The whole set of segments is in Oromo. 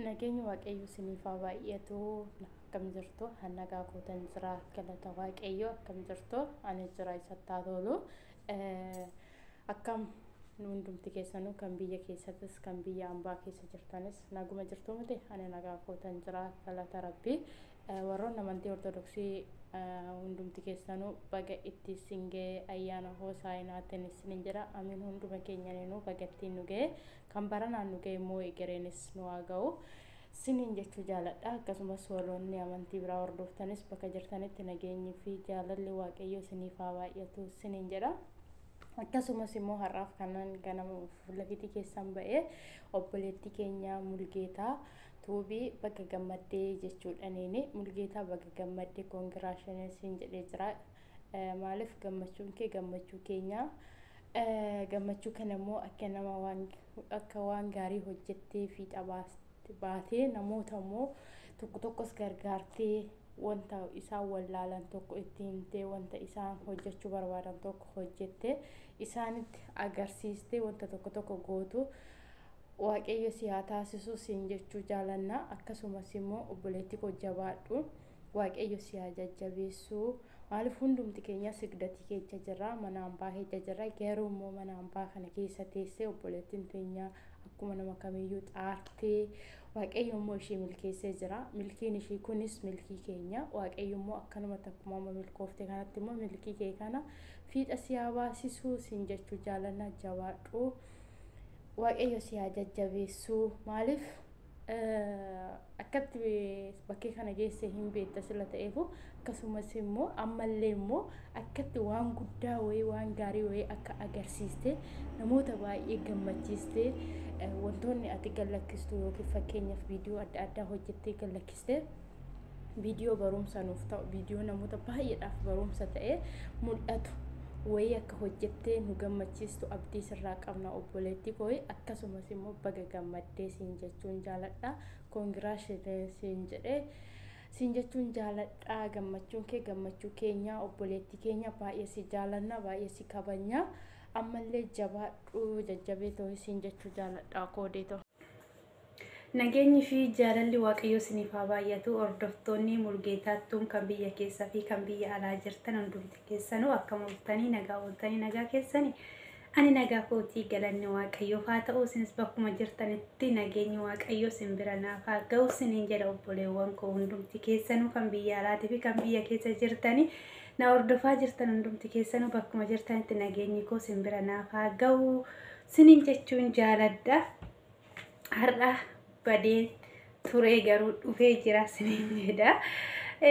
Nageenyi Waaqayyo isiniif haa baay'atu. Akkam jirtu? An nagaa kootan jira. Galata Waaqayyo, akkam jirtu? Ani jira, isatti haa tolu. Akkam hundumti keessanuu, kan biyya keessattis kan biyya ambaa keessa jirtanis, naguma jirtu miti? Ani nagaa kootan jira, galata Rabbii. Warroonni amantii Ortodoksii hundumti keessanuu baga itti isin ga'e ayyaana Hoosaayinaatiin isinin jedha. Amiin, hunduma keenyaninuu baga ittiin nu ga'e. Kan baranaan nu ga'e immoo egereenis nu haa ga'u siniin jechuu jaaladha. Akkasumas warroonni amantii biraa hordoftanis bakka jirtanitti nageenyi fi jaalalli Waaqayyo isiniif haa baay'atu siniin jedha. Akkasumas immoo har'aaf kanan ganama fuula keessan ba'ee obboleettii keenya Mulgeetaa Tuubii baga gammaddee jechuudhaniini. Mulgeetaa, baga gammaddee, congratulations jedhee jira. Maaliif, gammachuun kee gammachuu keenya. Gammachuu kana immoo akka nama waan akka waan gaarii hojjettee fiixa baatee, namoota immoo tokko tokkos gargaartee, wanta isaan wallaalan tokko itti himtee, wanta isaan hojjechuu barbaadan tokko hojjettee isaanitti agarsiistee, wanta tokko tokko gootu Waaqayyo si haa taasisu siin jechuu jaalanna. Akkasumas immoo obboleetti koo, jabaadhu, Waaqayyo si haa jajjabeessu. Maaliif, hundumti keenya sigdatii keessa jirra, mana hambaa keessa jirra. Garuu immoo mana hambaa kana keessa teessee obboleettiin teenya akkuma nama kamiyyuu xaartee, Waaqayyo immoo ishee milkeessee jira. Milkiin ishii kunis milkii keenya. Waaqayyo immoo akkanumatti akkuma amma milkoofte kanatti immoo milkii kee kana fiixa si haa baasisuu siin jechuu jaalanna. Jabaadhu, Waaqayyo si haa jajjabeessu. Maaliif, akkatti bakkee kana geesse hin beekta sila ta'eefu. Akkasumas immoo ammallee immoo akkatti waan guddaa wayii, waan gaarii wayii akka agarsiiste, namoota baay'ee gammachiiste, wantoonni ati gallakkistu yookiin fakkeenyaaf viidiyoo adda addaa hojjettee gallakkiste, viidiyoo barumsa nuuf ta'u, viidiyoo namoota baay'eedhaaf barumsa ta'e mul'atu wayii akka hojjettee nu gammachiistu abdii sirraa qabna, obboleettii koo. Akkasumas immoo baga gammaddee siin jechuun jaaladha. Congratulations siin jedhee siin jechuun jaaladha. Gammachuun kee gammachuu keenya. Obboleettii keenya, baay'ee si jaalanna, baay'ee si kabajna. Ammallee jabaadhu, jajjabee ta'uu siin jechuu jaaladha, koodee ta'u. Nageenyi fi jaalalli Waaqayyoo isiniif haa baay'atu. Hordoftoonni Mulgeetaattuun kan biyya keessaa fi kan biyya alaa jirtan hundumti keessanuu, akkam ooltanii? Nagaa ooltanii? Nagaa keessanii? Ani nagaa kootii, galanni Waaqayyoof haa ta'u. Isinis bakkuma jirtanitti nageenyi Waaqayyoo isin bira naaf haa ga'u isiniin jedha. Obboleewwan koo hundumti keessanuu kan biyya alaatii fi kan biyya keessa jirtanii na hordofaa jirtan hundumti keessanuu, bakkuma jirtanitti nageenyi koo isin bira naaf haa ga'u isiniin jechuun jaaladha. Har'a badee turee garuu dhufee jira isiniin jedha.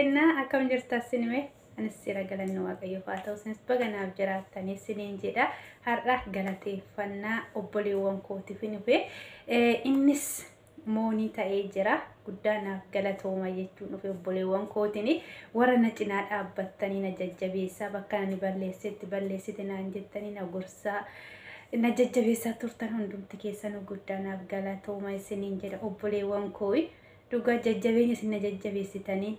Innaa akkam jirta isinime? Anis jira, galanni Waaqayyoof haa ta'u. Isinis baga naaf jiraattanii isiniin jedha. Har'a galateeffannaa obboleewwan kootiif hin dhufe. Innis moonii ta'ee jira. Guddaa naaf galatooma jechuun dhufe obboleewwan kootiin. Warra na cinaa dhaabbattanii na jajjabeessaa, bakka ani balleessetti balleessite naan jettanii na gorsaa, na jajjabeessaa turtan hundumti keessanuu guddaa naaf galatooma isiniin jedha, obboleewwan koo. Dhugaa jajjabeenya isin na jajjabeessitanii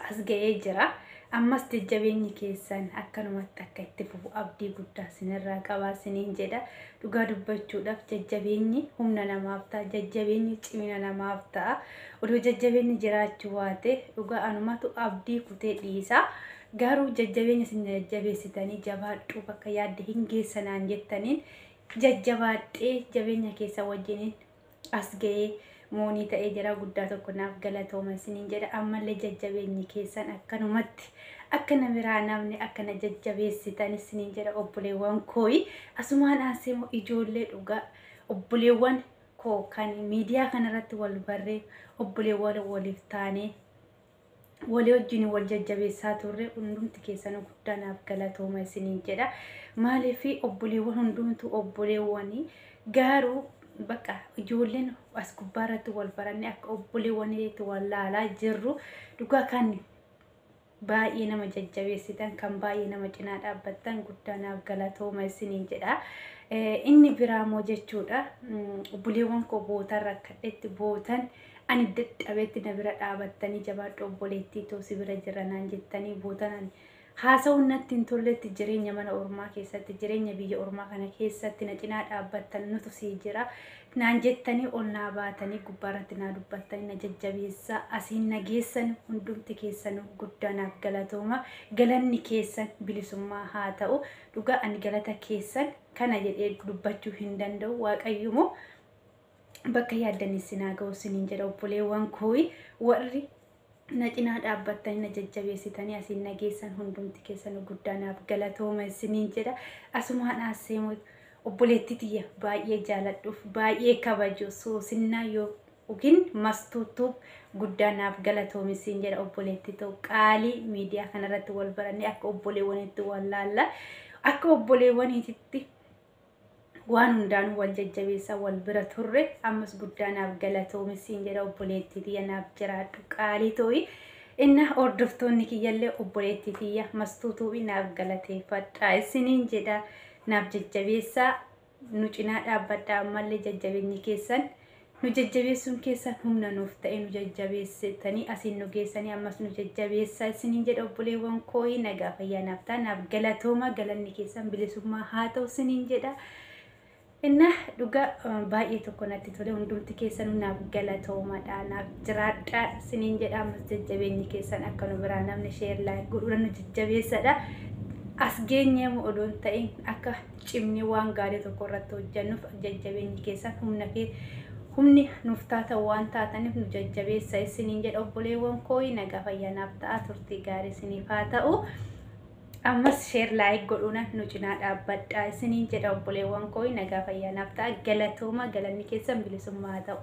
as ga'ee jira. Ammas jajjabeenyi keessan akkanumatti akka itti fufu abdii guddaa isinirraa qabaa isiniin jedha. Dhugaa dubbachuudhaaf jajjabeenyi humna namaaf ta'a. Jajjabeenyi cimina namaaf ta'a. Odoo jajjabeenyi jiraachuu baate dhugaa anumatu abdii kutee dhiisa. Garuu jajjabeenya isin jajjabeessitanii, jabaadhuu, bakka yaadde hin geessanaan jettaniin jajjabaadhee jabeenya keessa wajjiniin as ga'ee moonii ta'ee jira. Guddaa tokko naaf galatooma isiniin jedha. Ammallee jajjabeenyi keessan akkanumatti akka na biraa namni akka na jajjabeessitan isiniin jedha, obboleewwan kooyi. Asumaan aansee immoo ijoollee dhugaa obboleewwan koo kan miidiyaa kanarratti wal barree, obboleewwan waliif taanee walii wajjin wal jajjabeessaa turre hundumti keessanuu guddaa naaf galatooma isiniin jedha. Maaliif, obboleewwan hundumtuu obboleewwanii, garuu bakka ijoolleen as gubbaarratti wal baranne akka obboleewwaniitti wal laalaa jirru, dhugaa kan baay'ee nama jajjabeessitan, kan baay'ee nama cinaa dhaabbattan guddaa naaf galatooma isiniin jedha. Inni biraa immoo jechuudha, obboleewwan koo bootan rakkadhetti, bootan ani dadhabetti na bira dhaabattanii, jabaadhu obboleettii too, si bira jira naan jettanii, bootan ani Haasa'uun natti hin tolletti jireenya mana ormaa keessatti, jireenya biyya ormaa kana keessatti na cinaa dhaabbattan, nutu sii jira naan jettanii ol naa baatanii gubbaarratti naa dubbattanii na jajjabeessaa asiin na geessan hundumti keessanuu guddaa naaf galatooma. Galanni keessan bilisummaa haa ta'u. Dhugaa ani galata keessan kana jedhee dubbachuu hin danda'u. Waaqayyomoo bakka yaaddan isin haa ga'u isiniin jedha. Obboleewwan kooyi, warri na cinaa dhaabbattanii na jajjabeessitanii asiin na geessan hundumti keessan guddaa naaf galatooma isiniin jedha. Asumaan haasseemu obboleettii tiyya baay'ee jaaladhuuf baay'ee kabaju Soosinnaa yookiin Mastuutuuf guddaa naaf galatoomi isiin jedha. Obboleettii ta'u qaalii miidiyaa kanarratti wal barannee akka obboleewwanitti wal laalla, akka obboleewwaniititti waan hundaanuu wal jajjabeessaa wal bira turre. Ammas guddaa naaf galatoomi siin jedha, obboleettii tiyya naaf jiraadhu qaalii to'i. Inna hordoftoonni kiyyallee obboleettii tiyya Mastuutuufi naaf galateeffadha isiniin jedha. Naaf jajjabeessaa, nu cinaa dhaabbadha. Ammallee jajjabeenyi keessan, nu jajjabeessuun keessan humna nuuf ta'e. Nu jajjabeessitanii asiin nu geessanii, ammas nu jajjabeessaa isiniin jedha. Obboleewwan kooyi, nagaa fayyaa naaf ta'a, naaf galatooma, galanni keessan bilisummaa haa ta'u isiniin jedha. Inna dhugaa baay'ee tokko natti tole. Hundumti keessanuu naaf galatoomadha, naaf jiraadha isiniin jedha. Ammas jajjabeenyi keessan akka nu biraa namni share like godhuudhaan nu jajjabeessadha. As geenyeemu odoon ta'in akka cimni waan gaarii tokko irratti hojjennuuf jajjabeenyi keessan humna kee humni nuuf taatan waan taataniif nu jajjabeessa isiniin jedha. Obboleewwan kooyi, nagaa fayyaa naaf ta'a, turtii gaarii isiniif haa ta'u. Ammas share like godhuun nu cinaa dhaabbadha isiniin jedha. Obboleewwan kooyi, nagaa fayyaa naaf ta'a, galatooma, galanni keessan bilisummaa haa ta'u.